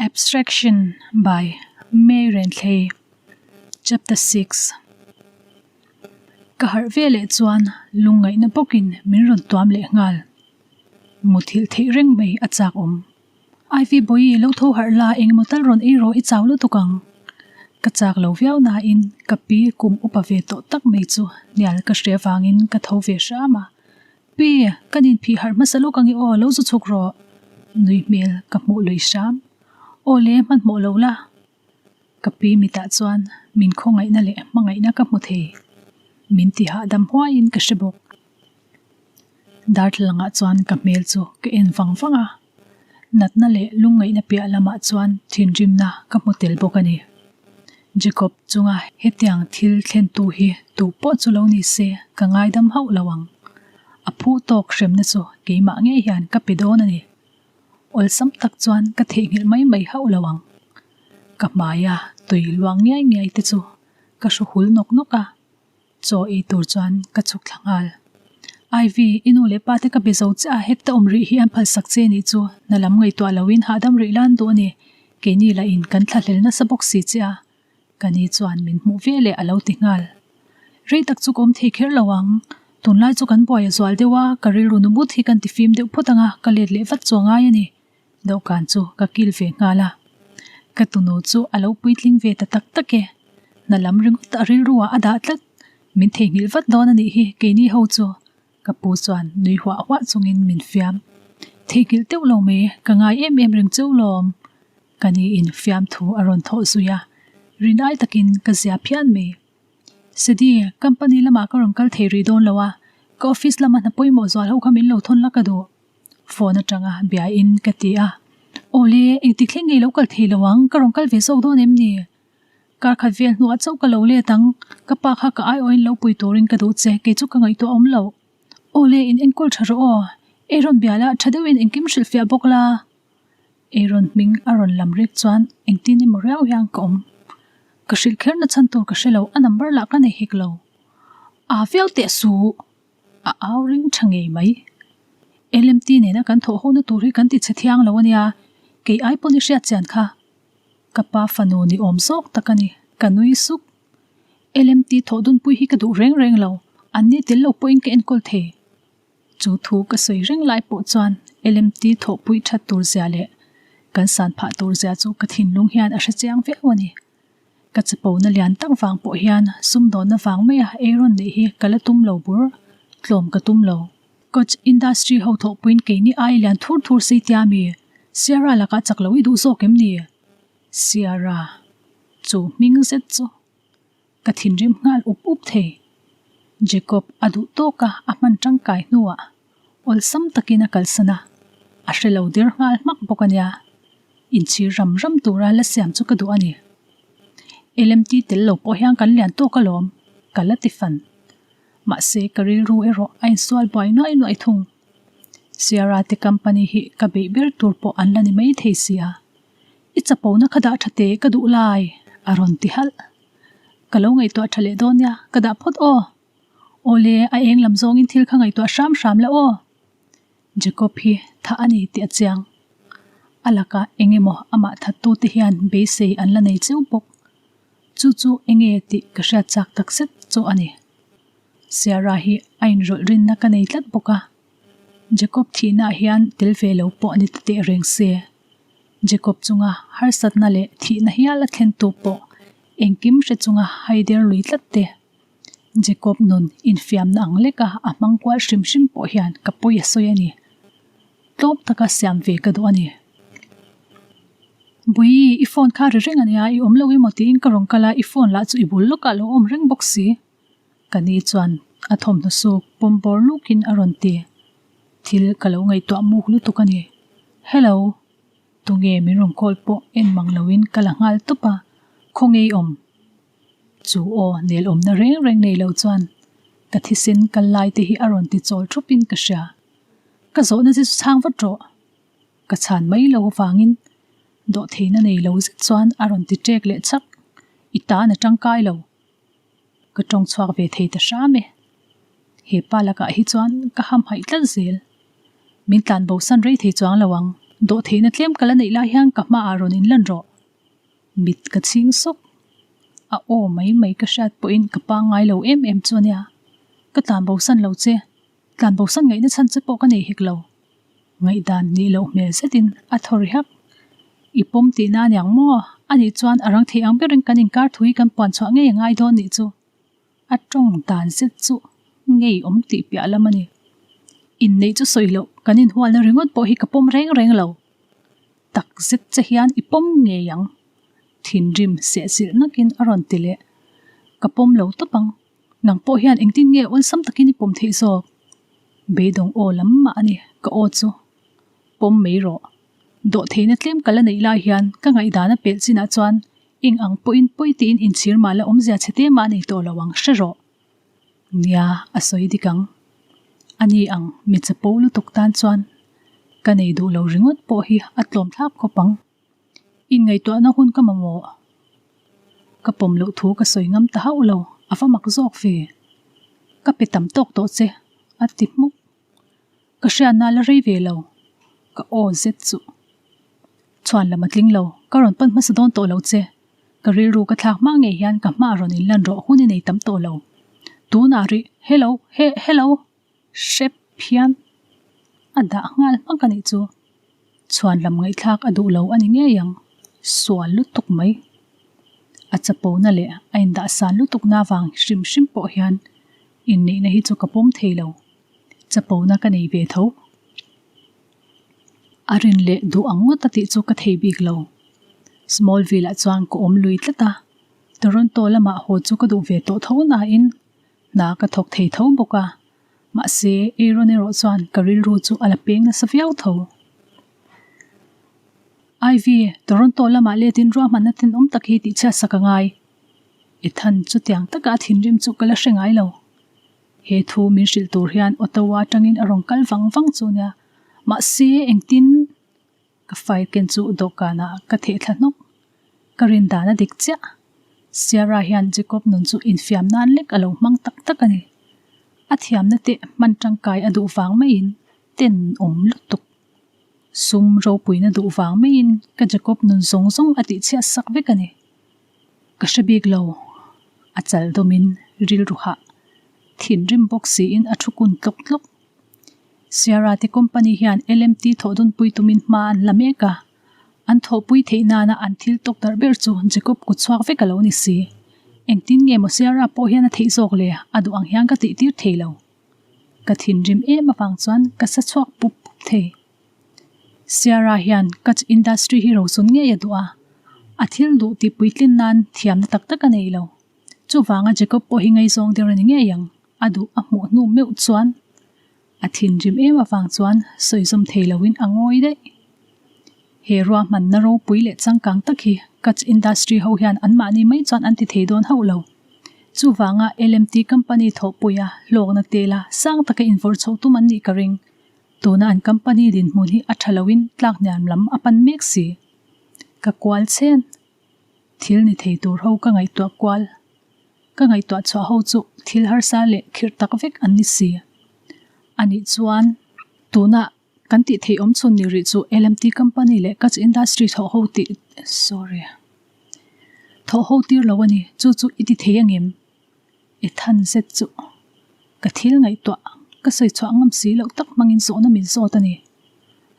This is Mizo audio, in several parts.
Abstraction by May Renthlei Chapter 6 Ka harh ve leh chuan lungngaihna bawkin min rawn tuam leh nghal. Muthilh theih reng mai a chak awm. Ivy Bawihi lo tho harh la engemaw tal rawn ei rawh i chau lutuk ang. Ka chak lo viau nain ka pi kum upa ve tawh tak mai chu hnial ka hre vangin ka tho ve hram a. Pi, kan inphih harh hmasa lawk ang i aw, lo zu chhuk rawh. Nui hmel ka hmuh lui hram. Aw le, hmanhmawh lo la. Ka pi mitah chuan min khawngaihna leh hmangaihna ka hmu thei. Min ti hahdam huaiin ka hre bawk. Darthlalangah chuan ka hmel chu ka en vang vang a, natna leh lungngaihna piah lamah chuan thinrimna ka hmu tel bawk a ni. Jacob chunga hetiang thil thlentu hi tu pawh chu lo ni se ka ngaidam hauh lo ang. A phu tawk hremna chu keimah ngei hian ka pe dawn a ni. Awlsam tak chuan ka theihnghilh mai mai hauh lo ang. Ka hmaia tui luang ngiai ngiai te chu ka hru hul nawk nawk a. Chaw ei tur chuan ka chhuk thla nghal. Ivy, i nu leh pa te ka be zo chiah a, heta awm rih hi an phalsak che nih chu hna lam ngaihtuah loin hahdam rih lan duh a ni. Keini lah in kan thlahlel nasa bawk si che a. Ka ni chuan min hmuh ve leh a lo ti nghal. Rei tak chu ka awm thei kher lo ang. Tunlai chu kan buai a zual deuh a, ka rilru nu mut hi kan ti fim deuh phawt ang a, ka let leh vat chu a ngai a ni. Dawhkan chu ka kil ve nghal a, ka tunu chu a lo puitling ve ta tak tak e. Hna lam ringawt a rilru ah a dah tlat, min theihnghilh vat dawn a nih hi keini ho chu, ka pu chuan nui huah huah chungin min fiam. Theihnghilh deuh lo mai, ka ngai em em reng cheu lawm. Ka ni in fiamthu a rawn thawh zui a, rinai takin ka zia phian mai. Sedi, company lamah ka rawn kal thei rih dawn lo a, ka office lama hna pawimawh zual ho kha min lo thawn la ka duh. Phone atanga bia in ka ti a, Awle, engtik thleng nge i lo kal thei lo ang, ka rawn kal ve zawk dawn em ni? Kar khat vel hnuah chauh ka lo let ang, ka pa kha ka aiawhin lo pui turin ka duh che, kei chu ka ngaihtuah awm lo. Awle, in enkawl tha rawh aw, ei rawn bia la, tha deuhin engkim hrilhfiah bawk la. Ei rawn hming a rawn lam rek chuan engtin emaw riau hian ka awm. Ka hrilh kher na chhan tur ka hre lo, a number lah ka nei hek lo. Aa viau teh suh! A au ring tha ngei mai. LMT nena kan thawh hona tur hi kan ti chhe thiang lo ania, kei ai pawn i hriat chian kha. Ka pa fanu ni awm zawk tak a ni, ka nui suk. LMT thawh dunpui hi ka duh reng reng lo, an ni tel lo pawhin ka enkawl thei. Chu thu ka sawi reng lai pawh chuan LMT thawhpui that tur zia leh kan san phah tur zia chu ka thinlung hian a hre chiang viau a ni. Ka chapona lian tak vang pawh hian sumdawnna vang maia ei rawn neih hi ka la tum lo bur, tlawm ka tum lo. Coach industry ho thawhpuiin keini ai lian thur thur sei tia mi, Sierra lakah chak lo i duh zawk em ni? Sierra, chu hming zet chu ka thinrim nghal up up thei. Jacob a duh tawk a, a hman tangkai hnuah awlsam takin a kalsan a, a hre lo der nghal hmak bawk a nia. Inchhir ram ram tura la siam chu ka duh a ni. LMT tel lo pawh hian kan lian tawk alawm, ka la ti fan. Mahse ka rilru erawh a insual buai nuai nuai thung. Sierra te company hi ka beih ber tur pawh an la ni mai thei sia. I chapona kha dah tha teh ka duh lai, a rawn ti halh. Ka lo ngaihtuah tha leh dawn nia, ka dah phawt aw. Awle, a eng lam zawngin thil kha ngaihtuah hram hram la aw. Jacob hi tha a ni tih a chiang. A lakah eng emaw amah thattute hian beisei an la nei cheu bawk. Chu chu enge tih ka hriat chak tak zet chu a ni. Sierra hi a inrawlh rinna ka nei tlat bawk a. Jacob thihnaah hian tel ve lo pawh ni ta teh reng se. Jacob chunga harsatna leh thihna hial a thlentu pawh engkim hre chunga haider lui tlat te. Jacob nun infiamna ang leka a hmang kual hrim hrim pawh hian ka pawi a sawi a ni. Tlawm taka siam ve ka duh a ni. Bui, i phone kha ri reng a nia, i awm lo emaw tiin ka rawn kal a, i phone lah chu i bul lawkah lo awm reng bawk si. Ka ni chuan a thawmhnaw suk pawm bawr lukin a rawn ti. Thil ka lo ngaihtuah muk lutuk a ni. Hello. Tunge min rawn call pawh en mang loin ka la nghal tawp a, khawnge i awm? Chu aw nel awmna reng reng nei lo chuan ka thisen kal lai te hi a rawn ti chawl thup in ka hria. Ka zawhna che chu chhang vat rawh. Ka chhan mai lo avangin dawhtheihna nei lo zet chuan a rawn ti ṭek leh chak. I tan a tangkai lo. Ka tawng chhuak ve thei ta hram e. He pa lakah hi chuan ka hamhaih tlat zel. Min tlan bo san rei thei chuang lo ang. Dawhtheihna tlem ka la neih lai hian ka hmaah rawn inlan rawh. Mit ka chhing sawk. A aw mai mai ka hriat pawhin ka pangngai lo em em chu a nia. Ka tlanbosan lo che. Tlanbosan ngaihna chhan che pawh ka nei hek lo. Ngaihdan nih loh hmel zetin a thaw ri hak. I pawm tihna a niang maw? Anih chuan a rang thei ang berin kan inkar thu hi kan puan chhuah ngei a ngai dawn nih chu. A tawng dan zet chu ngei awm tih piah lam a ni. Inneih chu sawi loh kan inhualna ringawt pawh hi ka pawm reng reng lo. Tak zet che hian i pawm ngei ang. Thinrim sehchilh nakin a rawn ti leh. Ka pawm lo tawp ang. Nang pawh hian engtin nge awlsam takin i pawm theih zawk? Beidawng aw lam mah a ni ka aw chu. Pawm mai rawh. Dawhtheihna tlem ka la neih lai hian ka ngaihdan a pelh chinah chuan eng ang pawhin pawi tiin inchhir mah la awmzia chhe te mah nei tawh lo ang hre rawh. Nia, a sawi dik ang. A ni ang, mi chapo lutuk tan chuan ka nei duh lo ringawt pawh hi a tlawm thlak khawp ang. Inngaihtuahna hun ka mamawh. Ka pawm loh thu ka sawi ngam ta hauh lo, a va mak zawk ve. Ka pe tam tawk tawh che, a ti hmuk. Ka hriatna la rei ve lo, ka aw zet chu. Chhuan lam a tling lo, ka rawn pan hmasa dawn tawh lo che. Ka rilru ka thlak hma ngei hian ka hma rawn inlan rawh hun i nei tam tawh lo. Tunah rih, hello, he, hello! Hrep hian a dah nghal hmak a nih chu. Chhuan lam ngaihthlak a duh lo a ni ngei ang. Sual lutuk mai. A chapona leh a indah san lutukna vang hrim hrim pawh hian inneihna hi chu ka pawm thei lo. Chapona ka nei ve tho. A rin leh duh ang ngawt a tih chu ka thei bik lo. Smallville-ah chuan ka awm lui tlat a, Toronto lamah haw chu ka duh ve tawh tho nain hna ka thawk thei tho bawk a, mahse Aaron erawh chuan ka rilru chu a la peng nasa viau tho. Ivy, Toronto lamah letin ruahmanna tenawm tak hi tihchhiat sak a ngai. Ethan, chutiang taka a thinrim chu ka la hre ngai lo. He thu min hrilh tur hian Ottawa atangin a rawn kal vang vang chu nia. Mahse, engtin ka file ken chu dawhkanah ka theh thla hnawk. Ka rin dan a dik chiah. Sierra hian Jacob nun chu infiam nan lek a lo hmang tak tak a ni. A thiamna te hman tangkai a duh vang maiin ten awm lutuk. Sum ropuina duh vang maiin ka Jacob nun zawng zawng a tihchhiat sak vek a ni. Ka hre bik lo. A chal dawmin rilru hah thinrim bawk siin a thu kun tlawk tlawk. Sierra te company hian LMT thawh dunpui tumin hma an la mek a, an thawhpui theih nana an thil tawk darh ber chu Jacob kut chhuak vek a lo ni si. Engtin nge maw Sierra pawh hian a theih zawk le, a duh ang hian ka tih tir thei lo. Ka thinrim em avang chuan ka sa chhuak pup pup thei. Sierra hian Kutch industry hi rochun ngei a duh a, a thil duh tih puitlin nan thiamna tak tak a nei lo. Chuvanga Jacob pawh hi ngaihzawng der a ni ngei ang, a duh a hmuh hnu meuh chuan a thinrim em avang chuan sawizawm thei loin a ngawi daih. He ruahmanna ropui leh changkang tak hi Kutch industry ho hian anmahni mai chuan an ti thei dawn hauh lo. Chuvanga LMT company thawhpuia hlawkna tela sang taka invawrh chhoh tum an nih ka ring. Tuna an company dinhmun hi a tha loin tlak hniam lam a pan mek si. Ka kual chen. Thil ni thei tur ho ka ngaihtuah kual. Ka ngaihtuah chhuah ho chu thil harsa leh khirh tak vek an ni si. Anih chuan tuna kan tih theih awm chhun ni rih chu LMT company leh Kutch Industry thawh ho tih sorry thawh ho tir lo a ni. Chu chu i ti thei angem? Ethan zet chu ka thil ngaihtuah ka sawi chhuah ngam si loh tak hmangin zawhna min zawt a ni.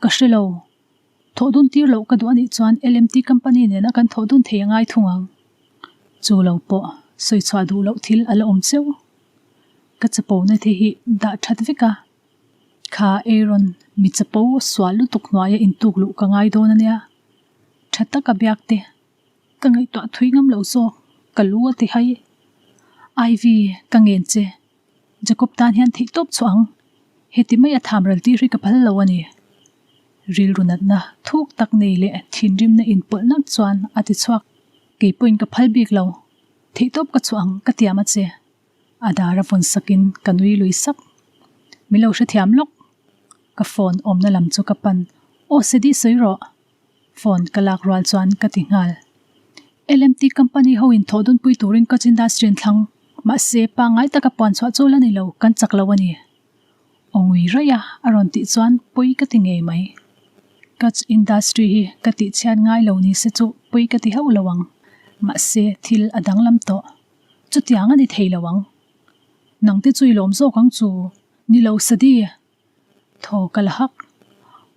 Ka hre lo. Thawh dun tir loh ka duh anih chuan LMT company nena kan thawh dun thei a ngai thung ang. Chu lo pawh sawi chhuah duh loh thil a la awm cheu. Ka chapona te hi dah that vek a. Kha Aaron mi chapo sual lutuk hnuaia intuk luh ka ngai dawn a nia. Tha taka biak te. Ka ngaihtuah thui ngam lo zawk, ka lu a ti hai. Ivy, ka ngen che. Jacob tan hian theih tawp chhuah ang. Heti mai a tham ral tir hi ka phal lo a ni. Rilru natna thuk tak nei leh thinrimna inpawlh nak chuan a ti chhuak. Kei pawhin ka phal bik lo. Theih tawp ka chhuah ang, ka tiam a che. A dar a vawn sakin ka nui lui sak. Min lo hrethiam lawk. Ka phone awmna lam chu ka pan. Aw Sadie sawi rawh. Phone ka lak rual chuan ka ti nghal. LMT company ho in thawh dunpui turin Kutch Industry an thlang. Mahse, pangngai taka puan chhuah chu la ni lo, kan chak lo a ni. Aw ngui raih a, a rawn tih chuan pawi ka ti ngei mai. Kutch industry hi ka tihchhiat ngai lo ni se chu pawi ka ti hauh lo ang. Mahse, thil a danglam tawh. Chutiang a ni thei lo ang. Nangte chu i lawm zawk ang chu. Ni lo Sadie. Thaw ka la hak.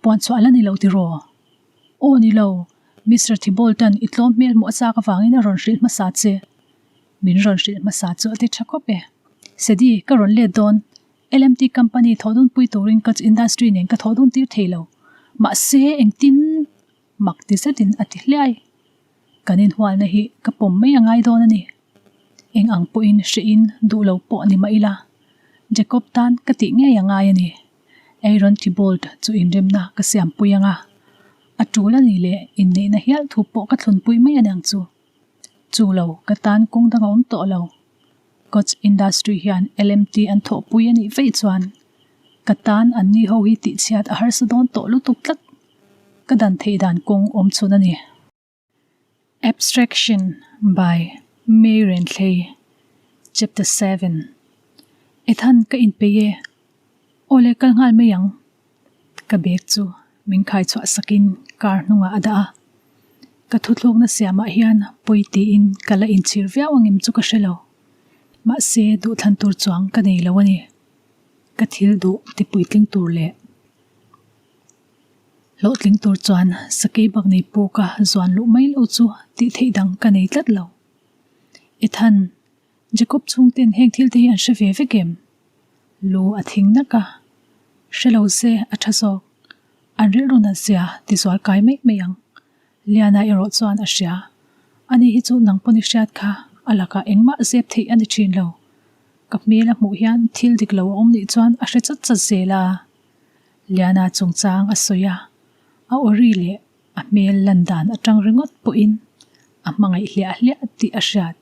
Puan chhuah la ni lo tiraw? Aw ni lo. Mister Thibault-a'n i tlawm hmel hmuh a chak avangin a rawn hrilh hmasa che. Min rawn hrilh hmasa chu a ti tha khawp e. Sadie, ka rawn let dawn. LMT company thawh dun pui turin Kutch Industry nen ka thawh dun tir thei lo. Mahse, engtin mak ti zetin a ti hliai. Kan inhualna hi ka pawm mai a ngai dawn a ni. Eng ang pawhin hrehin duh lo pawh ni mah ila, Jacob tan ka tih ngei a ngai a ni. Aaron Thibault chu inremna ka siampui ang a, a tul a ni leh inneihna hial thu pawh ka thlunpui mai a niang chu. Chu lo, ka tan kawng dang a awm tawh lo. Coach Industry hian LMT an thawhpui a nih veih chuan ka tan an ni ho hi tihchhiat a harsa dawn tawh lutuk tlat. Ka dan theih dan kawng awm chhun a ni. Abstraction by May Renthlei Chapter 7 Ethan ka inpeih e, aw le kal nghal mai ang. Ka bag chu min khai chhuah sakin car hnungah a dah a. Ka thuthlukna siamah hian pawi tiin ka la inchhir viau angem chu ka hre lo. Mahse duhthlan tur chuang ka nei lo a ni. Ka thil duh ti puitling tur leh hlawhtling tur chuan sakei bak nei pawka zuan luh mai lo chu tih theih dang ka nei tlat lo. Ethan, Jacob chhungten heng thil te hi an hre ve vek em? Lu a thing nak a, hre lo se a tha zawk. An rilru nat zia ti zual kai mai mai ang. Liana erawh chuan a hria. Ani hi chu nang pawn i hriat kha a lakah engmah zep theih a ni thin lo. Ka hmel a hmuh hian thil dik lo a awm nih chuan a hre chat chat zel a. Liana chungchang a sawi a, a awri leh a hmel lan dan atang ringawt pawhin a hmangaih hliah hliah tih a hriat.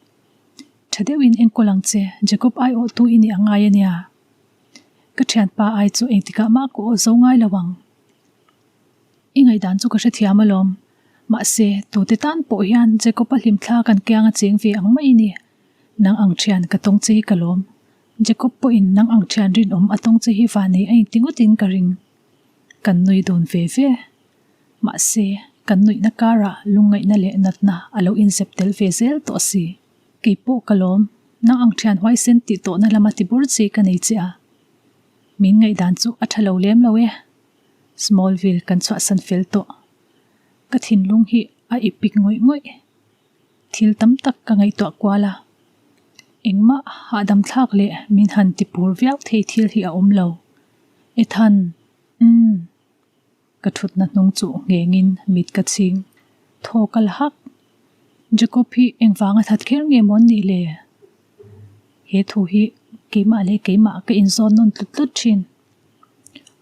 Tha deuhin enkawl ang che, Jacob aiawhtu i nih a ngai a nia. Ka thianpa ai chu engtikah mah ka aw zo ngai lo ang. I ngaihdan chu ka hrethiam alawm. Mahse, tute tan pawh hian Jacob-a hlimthla kan kiang a cheng ve ang mai ni. Nang ang thian ka tawng che hi ka lawm. Jacob pawhin nang ang thian rinawm a tawng che hi vanei a inti ngawtin ka ring. Kan nui dun ve ve. Mahse, kan nuihna karah lungngaihna leh natna a lo inzep tel ve zel tawh si. Kei pawh ka lawm, nang ang thian huaisen tih tawhna lama ti bur chi ka nei che a. Min ngaihdan chu a tha lo lem lo e. Smallville kan chhuahsan fel tawh. Ka thinlung hi a ipik ngawih ngawih. Thil tam tak ka ngaihtuah kual a. Engmah hahdam thlak leh min han ti pur viau thei thil hi a awm lo. Ethan, umm. Ka thutna hnung chu nghengin mit ka chhing. Thaw ka la hak. Jacob hi engvanga that kher nge maw an nih le? He thu hi keimah leh keimah ka inzawn nawn tlut tlut thin.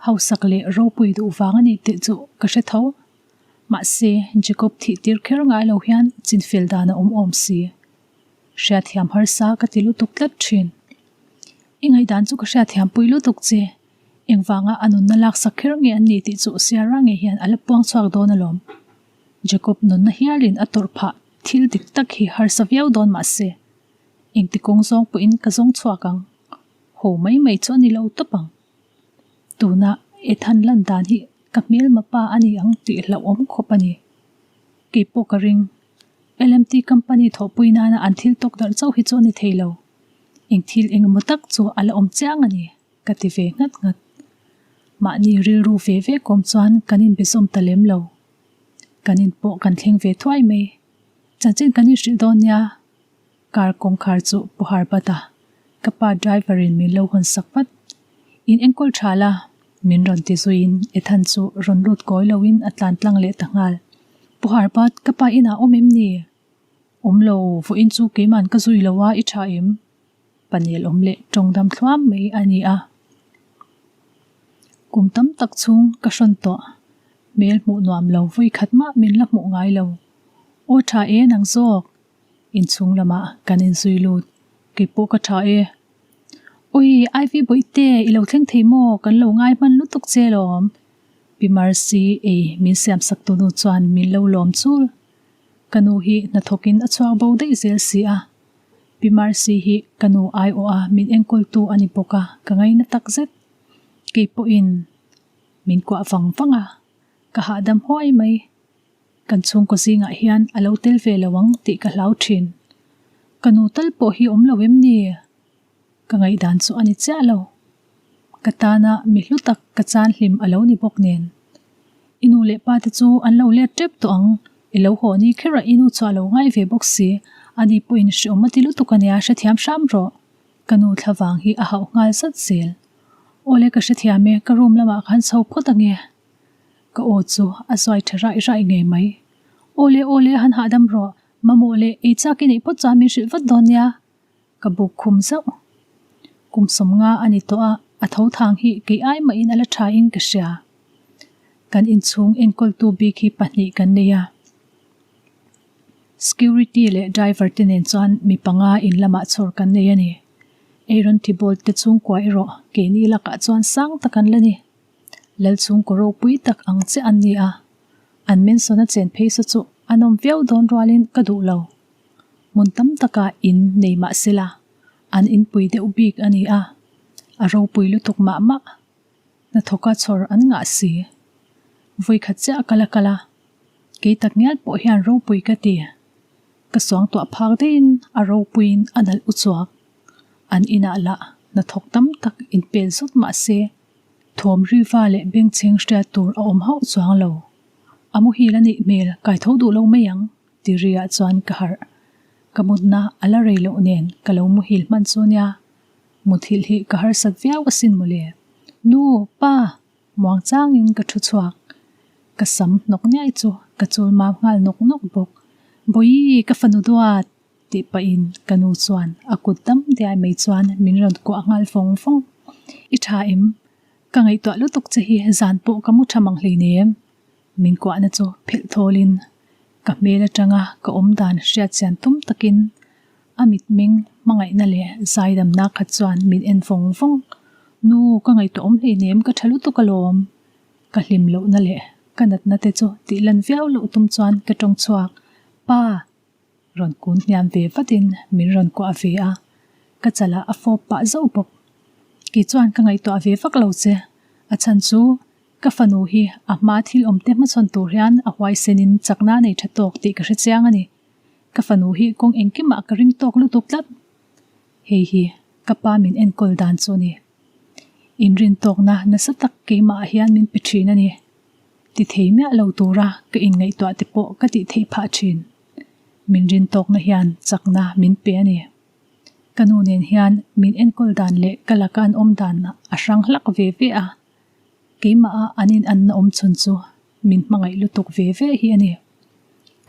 Hausak leh ropui duh vang a nih tih chu ka hre tho. Mahse, Jacob thih tir kher ngai lo hian chinfel dan a awm awm si. Hriatthiam harsa ka ti lutuk tlat thin. I ngaihdan chu ka hriatthiam pui lutuk che. Engvanga a nunna laksak kher nge an ni tih chu Sierra nge hian a la puang chhuak dawn alawm. Jacob nunna hialin a tawrh phah thil dik tak hi harsa viau dawn mah se, engti kawng zawng pawhin ka zawng chhuak ang. Ho mai mai chu a ni lo tawp ang. Tuna Ethan lan dan hi ka hmelma pa a ni ang tih hlauhawm khawp a ni. Kei pawh ka ring. LMT company thawhpui nana an thil tawk darh chauh hi chu a ni thei lo. Eng thil engemaw tak chu a la awm chiang a ni. Ka ti ve nghat nghat. Mahni rilru ve ve kawm chuan kan inbe zawm ta lem lo. Kan in pawh kan thleng ve thuai mai. Chanchin kan inhrilh dawn nia. Car kawngkhar chu pu har bat a, ka pa driver in min lo hawn sak vat. In enkawl tha la, min rawn ti zuiin Ethan chu rawn lut kawi loin a tlan tlang leh ta nghal. Pu Harbat, ka pa inah awm em ni? Awm lo, vawiin chu keiman ka zui lo a, i tha em? Panel awm leh tawngdam thluam mai a ni a. Kum tam tak chhung ka hrawn tawh. Hmel hmuh nuam lo vawi khat mah min la hmuh ngai lo. Aw tha e nang zawk. Inchhung lamah kan inzui lut. Kei pawh ka tha e. Ui, Ivy Bawihte, i lo thleng thei maw? Kan lo ngai hman lutuk che lawm. Pi Mercy ei min siamsak tu nu chuan min lo lawm chul. Ka nu hi hnathawkin a chhuak bo daih zel si a. Pi Mercy hi ka nu aiawh a min enkawltu a ni bawk a, ka ngaina tak zet. Kei pawhin min kuah vang vang a. Ka hahdam huai mai. Kan chhungkaw zingah hian a lo tel ve lo ang tih ka hlau thin. Ka nu tal pawh hi awm lo em ni? Ka ngaihdan chu a ni chiah lo. Ka tana mi hlu tak ka chan hlim a lo ni bawk nen. I nu leh pa te chu an lo let tep tawh ang. I lo haw ni kher a i nu chu a lo ngai ve bawk si. Ani pawhin hreawm a ti lutuk a nia hrethiam hram rawh. Ka nu thlavang hi a hauh nghal zat zel. Awle ka hrethiam e, ka room lamah khan chho phawt ange. Ka aw chu a zuai tha raih raih ngei mai. Awle awle han hahdam rawh, mamawh leh ei chak i neih phawt chuan min hrilh vat dawn nia. Ka buk khum zauh. Kum sawmnga a ni tawh a, a tho thang hi kei ai mahin a la tha in ka hria. Kan inchhung enkawltu bik hi pahnih kan nei a. Security leh driver te nen chuan mi panga in lamah chhawr kan nei a ni. Aaron Thibault te chhungkua erawh keini lakah chuan sang tak an la ni. Lal chhungkaw ropui tak ang che an ni a, an mensawn a chen phei sa chu a nawm viau dawn rualin ka duh lo. Hmun tam takah in nei mah sela, an inpui deuh bik a ni a, a ropui lutuk mah mah. Hnathawka chhawr an ngah si. Vawikhat chiah a kal a kal a, kei tak ngial pawh hian ropui ka ti. Ka suangtuah phak daihin a ropuiin a nalh uchuak. An inah lah hnathawk tam tak inpel zawt mah se, thawm riva leh bengchheng hriat tur a awm hauh chuang lo. A muhil a nih hmel kai tho duh lo mai ang ti riah chuan ka harh. Ka mutna a la rei loh nen ka lo muhil hman chu nia. Muthilh hi ka harsat viau asin mawle. Nu, pa! Muang changin ka thu chhuak. Ka sam hnawk niai chu ka chul mam nghal nawk nawk bawk. Bawihi, ka fanu duat! Tih pahin ka nu chuan a kut dam diai mai chuan min rawn kuah nghal vawng vawng. I tha em? Ka ngaihtuah lutuk che hi zan pawh ka mu tha mang hleinem. Min kuahna chu phelh thawlin ka hmel atanga ka awm dan hriatchian tum takin a mitmeng hmangaihna leh zaidamna khat chuan min en vawng vawng. Nu, ka ngaihtuah awm hleinem ka tha lutuk alawm. Ka hlim lohna leh ka natna te chu tih lan viau loh tum chuan ka tawng chhuak. Pa! Rawn kun hniam ve vatin min rawn kuah ve a, ka chalah a fawp pah zauh bawk. Kei chuan ka ngaihtuah ve vak lo che, a chhan chu ka fanu hi a hma thil awm te hmachhawn tur hian a huaisenin chakna nei tha tawk tih ka hre chiang a ni. Ka fanu hi kawng engkimah ka ring tawk lutuk tlat. Hei hi ka pa min enkawl dan chu a ni. Inrin tawkna nasa tak keimahah hian min pe thin a ni. Ti thei miah lo tura ka inngaihtuah te pawh ka tih theih phah thin. Min rin tawkna hian chakna min pe a ni. Ka nu nen hian min enkawl dan leh ka laka an awm dan a hrang hlak ve ve a, keimaha an inanna awm chhun chu min hmangaih lutuk ve ve hi a ni.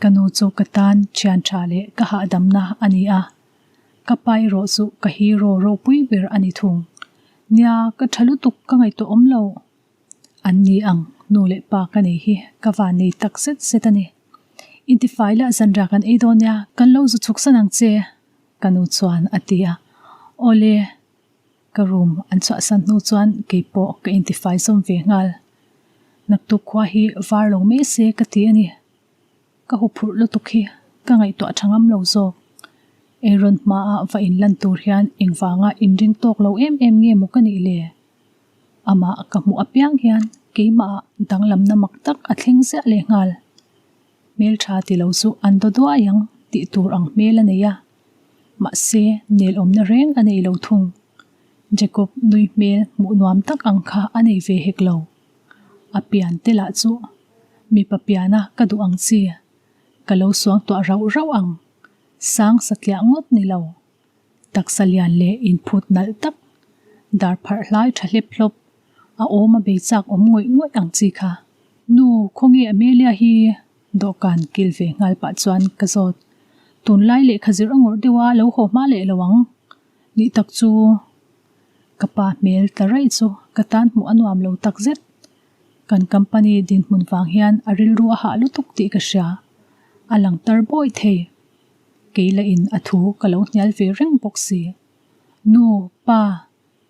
Ka nu chu ka tan thian tha leh ka hahdamna a ni a, ka pa erawh chu ka hero ropui ber a ni thung. Nia, ka tha lutuk ka ngaihtuah awm lo. An ni ang, nu leh pa ka nei hi ka van nei tak zet zet a ni. Intifai lah zanriah kan ei dawn nia, kan lo zu chhuk san ang che, ka nu chuan a ti a. Awle, ka room an chhuahsan hnu chuan kei pawh ka intifai zawm ve nghal. Naktuk khua hi var lo mai se ka ti a ni. Ka huphurh lutuk hi ka ngaihtuah tha ngam lo zawk. Eiron hmaah va inlan tur hian engvanga inring tawk lo em em nge maw ka nih le? Amah ka hmuh apiang hian keimahah danglamna mak tak a thleng ziah leh nghal. Hmeltha ti lo chu an daw duai ang tih tur ang hmel a nei a, mahse nelawmna reng a nei lo thung. Jacob nui hmel hmuh nuam tak ang kha a nei ve hek lo. A pian te lah chu mipa piana ka duh ang chi, ka lo suangtuah rauh rauh ang. Sang satliah ngawt ni lo. Taksa lian leh inphut nalh tak, dar pharh hlai tha hlep hlawp, a awm a bei chak awm ngawih ngawih ang chi kha. Nu, khawnge Amelia hi? Dawhkan kil ve nghal pah chuan ka zawt. Tunlai lehkha zir a ngawrh deuh a, lo haw hma leh lo ang. Nih tak chu ka pa hmel ta raih chu ka tan hmuh a nuam lo tak zet. Kan company dinhmun vang hian a rilru a hah lutuk tih ka hria. A lang tar bawi thei. Kei lah in a thu ka lo hnial ve reng bawk si. Nu, pa,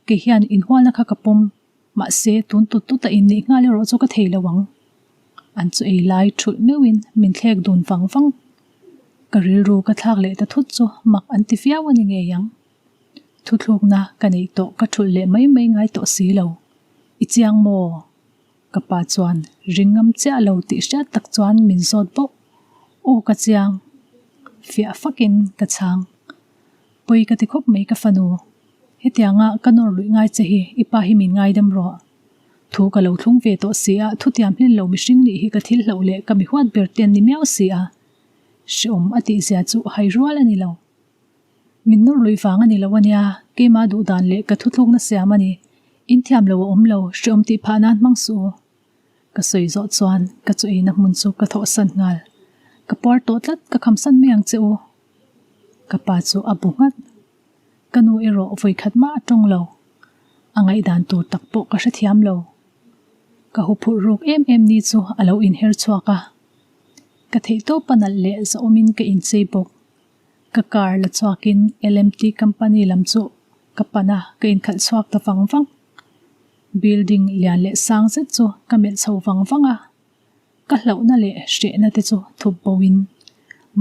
kei hian inhualna kha ka pawm, mahse tun tut tut a inneih nghal erawh chu ka thei lo ang. An chu ei lai thulh meuhin min thlek dun vang vang. Ka rilru ka thlak leh ta thut chu mak an ti viau a ni ngei ang. Thuthlukna ka neih tawh ka thulh leh mai mai ngai tawh si lo. I chiang maw? Ka pa chuan ring ngam chiah lo tih hriat tak chuan min zawt bawk. Aw ka chiang. Fiah fakin ka chhang. Pawi ka ti khawp mai ka fanu. Hetianga ka nawr luih ngai che hi i pa hi min ngaidam rawh. Thu ka lo thlung ve tawh si a, thutiam hlen lo mihring nih hi ka thil hlauh leh ka mi huat ber te an ni miau si a. Hreawm a tihzia chu hai rual a ni lo. Min nawr luih vang a ni lo a nia, keimah duh dan leh ka thuthlukna siam a ni. In thiam lo a awm lo, hreawm tih phah nan hmang suh u. Ka sawi zawh chuan ka chaw eina hmun chu ka thawhsan nghal. Ka puar tawh tlat, ka khamsan mai ang che u. Ka pa chu a bu nghat. Ka nu erawh vawikhat mah a tawng lo. A ngaihdan tur tak pawh ka hrethiam lo. Ka huphurh ruk em em ni chu a lo inher chhuak a. Ka theihtawp a nalh leh zahawmin ka inchei bawk. Ka car la chhuakin LMT company lam chu ka pan a, ka inkhalh chhuak ta vang vang. Building lian leh sang zet chu ka melh chho vang vang a, ka hlauhna leh hrehna te chu thup bo in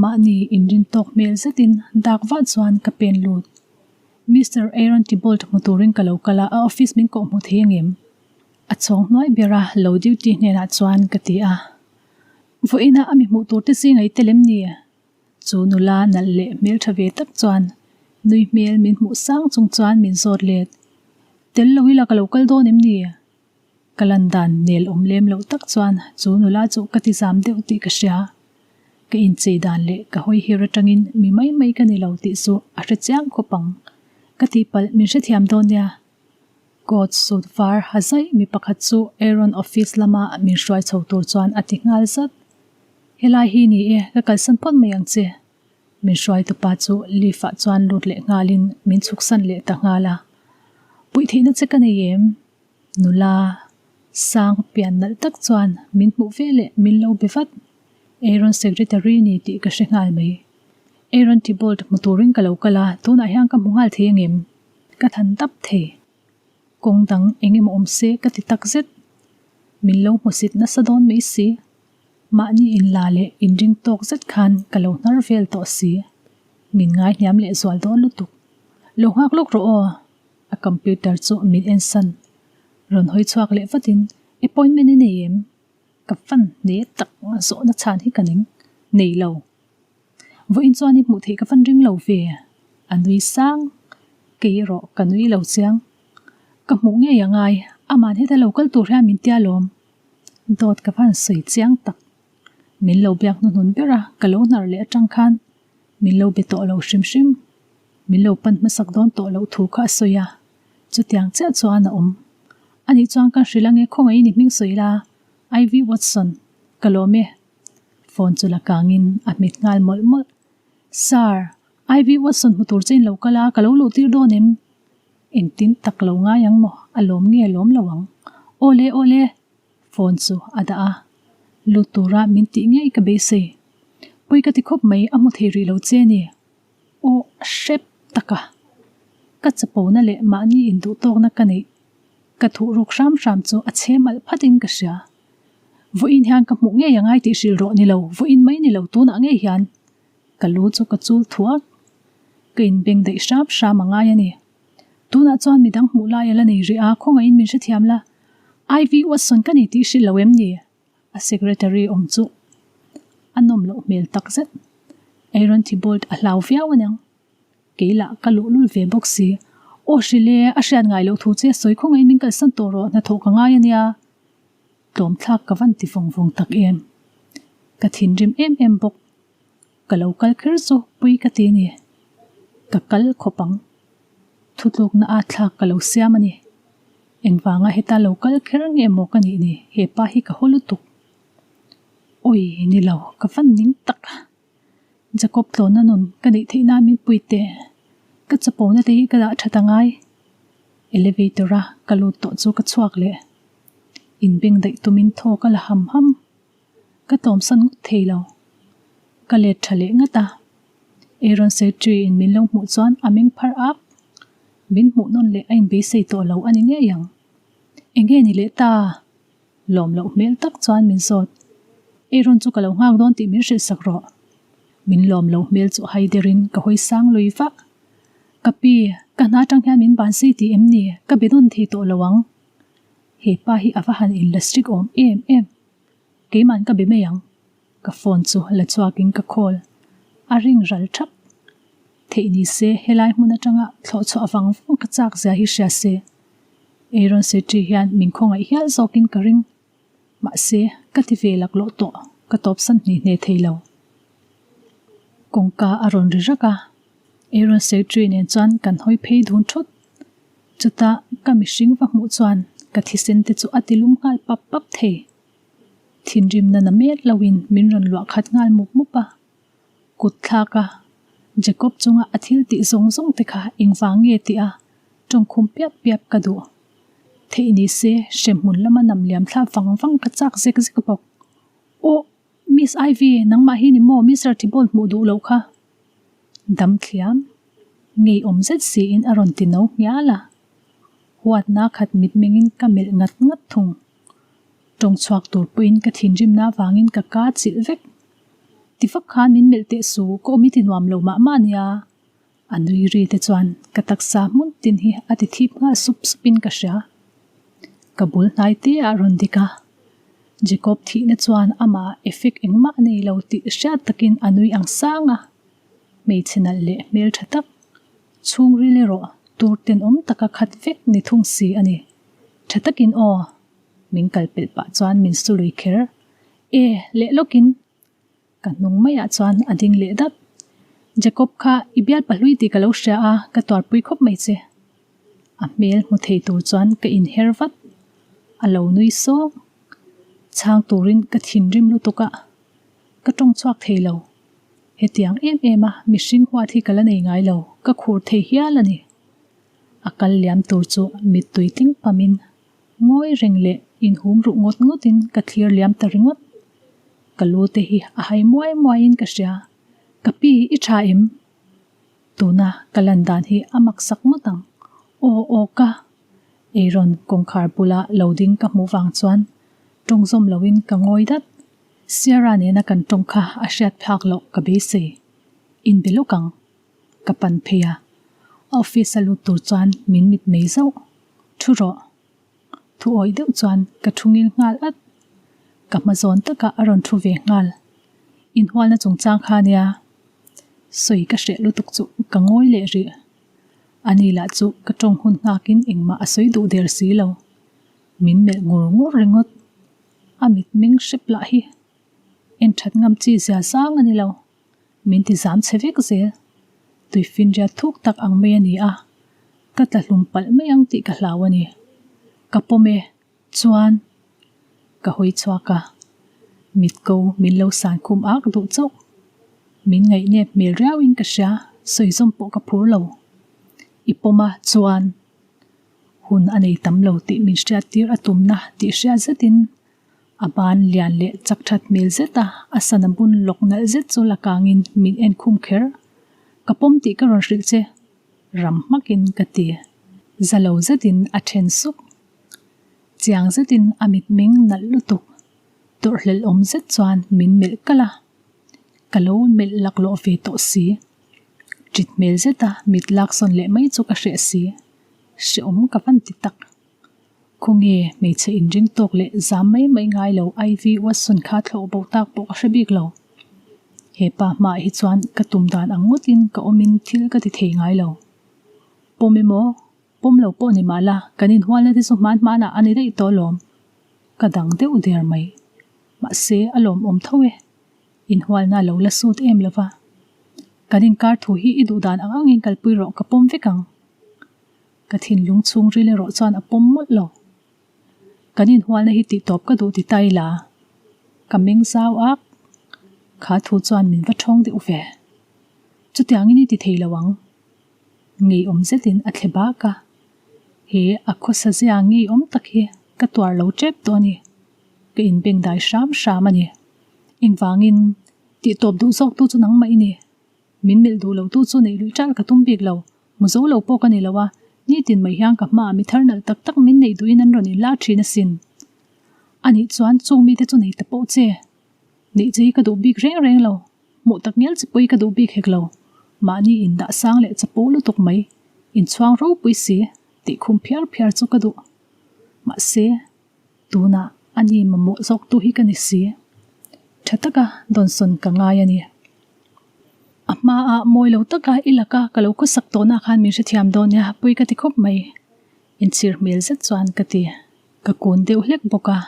mahni inrin tawk hmel zetin dak vah chuan ka pen lut. Mister Aaron Tibold hmu turin ka lo kal a, a office min kawh hmu thei angem? A chhawng hnuai bera lo duty hnenah chuan ka ti a. Vawiina a mi hmuh tur te zinga i tel em ni? Chu nula nalh leh hmeltha ve tak chuan nui hmel min hmuh sang chung chuan min zawt let. Tel lo ila ka lo kal dawn em ni? Ka lan dan nel awm lem loh tak chuan chu nula chu ka ti zam deuh tih ka hria. Ka inchei dan leh ka hawi hir atangin mi mai mai ka ni lo tih chu a hre chiang khawp ang. Ka tihpalh min hrethiam dawn nia. Coat suit var ha zaih mi pakhat chu Aaron office lama min hruai chho tur chuan a ti nghal zat. Helai hi ni e, ka kalsan phawt mai ang che. Min hruaitupa chu lift ah chuan lut leh nghalin min chhuksan leh ta nghal a. Puih theihna che ka nei em? Nula sang pian nalh tak chuan min hmuh ve leh min lo be vat. Aaron secretary ni tih ka hre nghal mai. Aaron Thibault hmu turin ka lo kal a, tunah hian ka hmu nghal thei angem? Ka than dap thei. Kawng dang eng emaw awm se ka ti tak zet. Min lo hmusit nasa dawn mai si. Mahni inla leh inring tawk zet khan ka lo hnar vel tawh si. Min ngai hniam leh zual dawn lutuk. Lo nghak lawk rawh aw. A computer chu min ensan. Rawn hawi chhuak leh vatin, Appointment i nei em? Ka fan hle tak zawhna chhan hi ka ning. Nei lo. Vawiin chuan i hmuh theih ka fan ring lo ve. A nui sang. Kei erawh ka nui lo chiang. Ka hmuh ngei a ngai. Aman heta lo kal tur hian min tia lawm. Dawt ka van sawi chiang tak. Min lo biak hnuhnun ber a, ka lo hnar leh atang khan min lo be tawh lo hrim hrim. Min lo pan hmasak dawn tawh loh thu kha a sawi a, chutiang chiah chuan a awm. Anih chuan kan hrilh ange khawngaihin i hming sawi la, Ivy Watson, ka lawm e. Phone chu la kangin a hmet nghal mawlh mawlh. Sir, Ivy Watson hmu tur che in lo kal a, ka lo luh tir dawn em? Engtin tak lo ngai ang maw? A lawm nge lawm lo ang? Awle awle! Phone chu a dah a. Lut tura min tih ngei ka beisei. Pawi ka ti khawp mai, a hmu thei rih lo che ni. Aw hrep tak a! Ka chapona leh mahni induhtawkna ka neih ka thuh ruk hram hram chu a chhe malh phatin ka hria. Vawiin hian ka hmuh ngei a ngai tih hrilh rawh ni lo, vawiin mai ni lo tunah ngei hian ka lu chu ka chul thuak. Ka inbeng daih hram hram a ngai a ni. Tunah chuan midang hmuh lai a la nei rih a, khawngaihin min hrethiam la. Ivy Watson ka ni tih hrilh lo em ni? A secretary awm chu a nawm loh hmel tak zet. Aaron Thibault a hlau viau aniang. Kei lah ka luhlul ve bawk si. Aw hrilh e, a hriat ngai loh thu che sawi khawngaihin min kalsan tawh rawh, hnathawh ka ngai ania. Tlawmthlak ka van ti vawng vawng tak em. Ka thinrim em em bawk. Ka lo kal kher chu pui ka ti ni. Ka kal khawp ang. Thutlukna a thlak ka lo siam a ni. Engvanga heta lo kal kher nge maw ka nih ni, he pa hi ka haw lutuk. Awi ni lo, ka van ning tak. Jacob tlawnna nun ka neih theih nan min pui teh. Ka chapona te hi ka dah that angai. Elevator a ka lut tawh chu ka chhuak leh. Inbeng daih tumin thaw ka la ham ham. Ka tlawmsan ngawt thei lo. Ka let tha leh ngat a. Aaron Secretary in min lo hmuh chuan a meng phar ak. Min hmuh nawn leh a inbeisei tawh lo a ni ngei ang. Enge ni leh ta? Lawm loh hmel tak chuan min zawt. Aaron chu ka lo nghak dawn tih min hrilh sak rawh. Min lawm lo hmel chu hai derin ka hawi sang lui vak. Ka pi, ka hna atang hian min ban sei tih em ni? Ka be nawn thei tawh lo ang. He pa hi a va han inla strict awm em em. Keiman ka be mai ang. Ka phone chu la chhuakin ka call. A ring ral thap. Theih ni se helai hmun atanga thlawh chhuah vang vang ka chak zia hi hria se. Aaron Setri hian min khawngaih hial zawkin ka ring. Mahse, ka ti ve laklawh tawh, ka tawpsan hni hne thei lo. Kawngka a rawn ri rak a, Aaron Secretary nen chuan kan hawi phei dun thut. Chutah ka mihring va hmuh chuan ka thisen te chu a ti lum nghal pap pap thei. Thinrimna na mek loin min rawn luah khat nghal mup mup a. Kut thlak a, Jacob chunga a thil tih zawng zawng te kha engvang nge tih a tawngkhum piap piap ka duh. Theih ni se hremhmun lama nam liam thlap vang vang ka chak zek zek bawk. Aw, Miss Ivy, nangmah hi ni maw Mister Thibault hmuh duh loh kha? Dam thliam, ngeiawm zet siin a rawn ti no nghial a. Huatna khat mitmengin ka melh ngat ngat thung. Tawng chhuak tur pawhin ka thinrimna avangin ka ka chilh vek. Ti vak khan min melh teh su, ka awm i ti nuam lo mah mah nia. A nui ri te chuan ka taksa hmun tin hi a ti thip nghal sup sup in ka hria. Ka bul hnai te ah rawn dik a. Jacob thihna chuan amah effect engmah a nei lo tih hriat takin a nui ang sang a. Hmeichhe nalh leh hmeltha tak, chhungril erawh tur tenawm taka khat vek ni thung si a ni. Tha takin aw! Min kal pelh pah chuan min su lui kher. E, leh lawkin! Ka hnung maiah chuan a ding leh dat. Jacob kha i bial pahlui tih ka lo hria a, ka tuarpui khawp mai che. A hmel hmu thei tur chuan ka inher vat. A lo nui sawng. Chhang turin ka thinrim lutuk a, ka tawng chhuak thei lo. Hetiang em em a mihring huat hi ka la nei ngai lo, ka khur thei hial a ni. A kal liam tur chu mittui tling pamin Ngawi reng leh inhum ruh ngawt ngawtin ka thlir liam ta ringawt. Ka lu te hi a hai muai muaiin ka hria. Ka pi, i tha em? Tuna ka lan dan hi a mak sak ngawt ang. Aw, aw ka. Aaron kawngkhar bula lo ding ka hmuh vang chuan tawng zawm loin ka ngawi dat. Sierra nena kan tawng kha a hriat phak loh ka beisei. Inbe lawk ang. Ka pan phei a, office a lut tur chuan min mit mei zauh. Thu rawh. Thu awih deuh chuan ka thu ngil nghal at. Ka hma zawn takah a rawn thu ve nghal. Inhualna chungchang kha nia. Sawi ka hreh lutuk chu ka ngawi leh rih. Ani lah chu ka tawng hun nghakin engmah a sawi duh der si lo. Min melh ngur ngur ringawt. A mitmeng hrep lah hi en that ngam chi zia zang a ni lo. Min ti zam chhe vek zel. Tuifinriat thuk tak ang mai a ni a, ka tla hlum palh mai ang tih ka hlau a ni. Ka pawm e, chuan ka hawi chhuak a, mitko min lo san khum ak duh chauh. Min ngaihnep hmel riauin ka hria, sawi zawm pawh ka phur lo. I pawm a, chuan hun a nei tam lo tih min hriattir a tumna tih hriat zetin A ban lian leh chak that hmel zet a, a sana bun lawk nalh zet chu la kangin min en khum kher. Ka pawm tih ka rawn hrilh che, ram hmakin ka ti. Za lo zetin a then suk. Chiang zetin a mitmeng nalh lutuk. Tawrhhlelh awm zet chuan min melh kalh a. Ka lo melh laklawh ve tawh si. Ṭit hmel zeta mit laksawn leh mai chu ka hreh si. Hrehawm ka van ti tak. Khawnge hmeichhe inring tawk leh zam mai mai ngai lo Ivy Watson kha thlawh bo tak pawh ka hre bik lo. He pa hmaah hi chuan ka tum dan ang ngawtin ka awmin thil ka ti thei ngai lo. Pawm emaw, pawm lo pawh ni mah la, kan inhualna te chu hman hmanah a ni daih tawh alawm. Ka dang deuh der mai. Mahse, a lawmawm tho e. Inhualna a lo la sut em lova. Kan inkar thu hi i duh dan ang angin kalpui rawh ka pawm vek ang. Ka thinlung chhungril erawh chuan a pawm mawlh lo. Kan inhualna hi tihtawp ka duh ti ta ila, ka meng zau ak. Kha thu chuan min va ṭhawng deuh ve. Chutiangin i ti thei lo ang. Ngeiawm zetin a thle bak a. He a khawsa zia ngeiawm tak hi ka tuar lo ṭep tawh a ni. Ka inbeng dai hram hram a ni. Engvangin tihtawp duh zawktu chu nangmah i ni. Min melh duh lo tu chu neih luih ṭalh ka tum bik lo. Mu zo lo pawh ka ni lo a, nitin mai hian ka hmaah mi thar nalh tak tak min neih duhin an rawn inlar ṭhin asin. Anih chuan chung mite chu nei ta pawh che. Neih che hi ka duh bik reng reng lo. Hmuh tak ngial che pawh hi ka duh bik hek lo. Mahni indah sang leh chapo lutuk mai, inchhuang ropui si, tih khum phiar phiar chu ka duh. Mahse. Tunah a ni mamawh zawktu hi ka ni si. Tha taka dawnsawn ka ngai a ni. A hmaah mawi lo taka i laka ka lo khawsak tawhna khan min hrethiam dawn nia, pui ka ti khawp mai. Inchhir hmel zet chuan ka ti. Ka kun deuh hlek bawk a.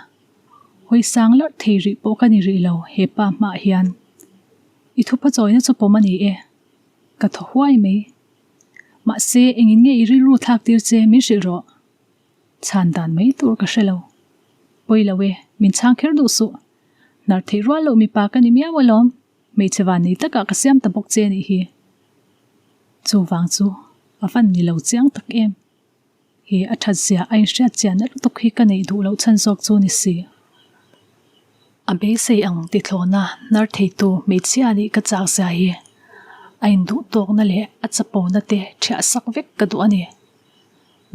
Hawi sang larh thei rih pawh ka ni rih lo he pa hmaah hian. I thupa chawina chu pawm a ni e. Ka thaw huai mai. Mahse, engin nge i rilru thlak tir che min hrilh rawh. Chhan dan mai tur ka hre lo. Pawi lo e, min chhang kher duh suh. Hnar theih rual loh mipa ka ni miau alawm. Hmeichhe van nei takah ka siam ta bawk che a nih hi. Chuvang chu a van ni lo chiang tak em. He a that zia a inhriat chian na lutuk hi ka neih duh loh chhan zawk chu ni si. A beisei ang ti thlawna hnar theitu hmeichhia nih ka chak zia hi a induh tawkna leh a chapona te thiah sak vek ka duh a ni.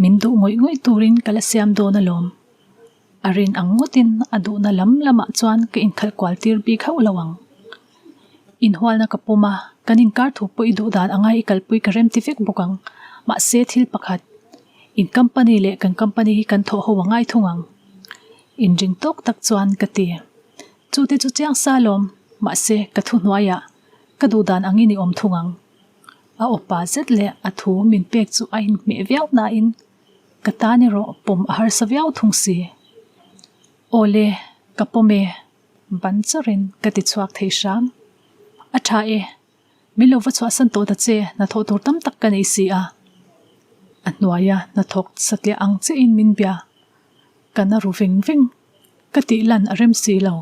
Min duh ngawih ngawih turin ka la siam dawn alawm. A rin ang ngawtin a duhna lam lamah chuan ka inkhalh kual tir bik hauh lo ang. Inhualna ka pawm a, kan inkar thu pawh i duh dan anga i kalpui ka remti vek bawk ang. Mahse thil pakhat, in company leh kan company hi kan thawh ho a ngai thung ang. Inring tawk tak chuan ka ti. Chute chu chiang sa alawm, mahse ka thuhnuaiah ka duh dan angin i awm thung ang. A awpa zet leh a thu min pek chu a inhmeh viau nain ka tan erawh pawm a harsa viau thung si. Aw le, ka pawm e, ban chawrin ka ti chhuak thei hram. A tha e, min lo va chhuahsan tawh ta che, hnathawh tur tam tak ka nei si a. A hnuaia hnathawk satliah ang chiahin min bia. Ka na ru veng veng, ka tih lan a rem si lo.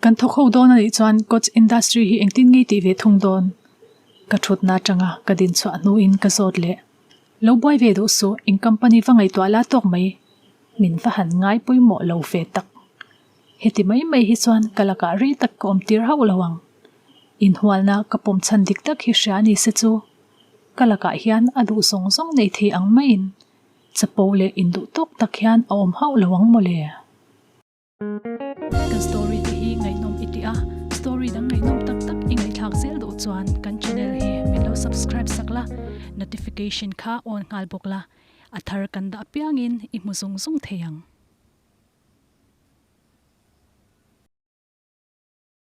Kan thawk ho dawn a nih chuan Coach Industry hi engtin ngei tih ve thung dawn? Ka thutna atanga ka din chhuah hnuin ka zawt leh. Lo buai ve duh suh, in company va ngaihtuah la tawk mai. Min va han ngai pawimawh lo ve tak. Heti mai mai hi chuan ka lakah rei tak ka awm tir hauh lo ang. Inhualna ka pawm chhan dik tak hi hria ni se chu ka lakah hian a duh zawng zawng nei thei ang maiin chapo leh induh tawk tak hian a awm hauh lo ang mawle. Kan story te hi ngaihnawm i ti a, story dang ngaihnawm tak tak i ngaihthlak zel duh chuan kan channel hi min lo subscribe sak la, notification kha on nghal bawk la, a thar kan dah apiangin i hmu zung zung thei ang.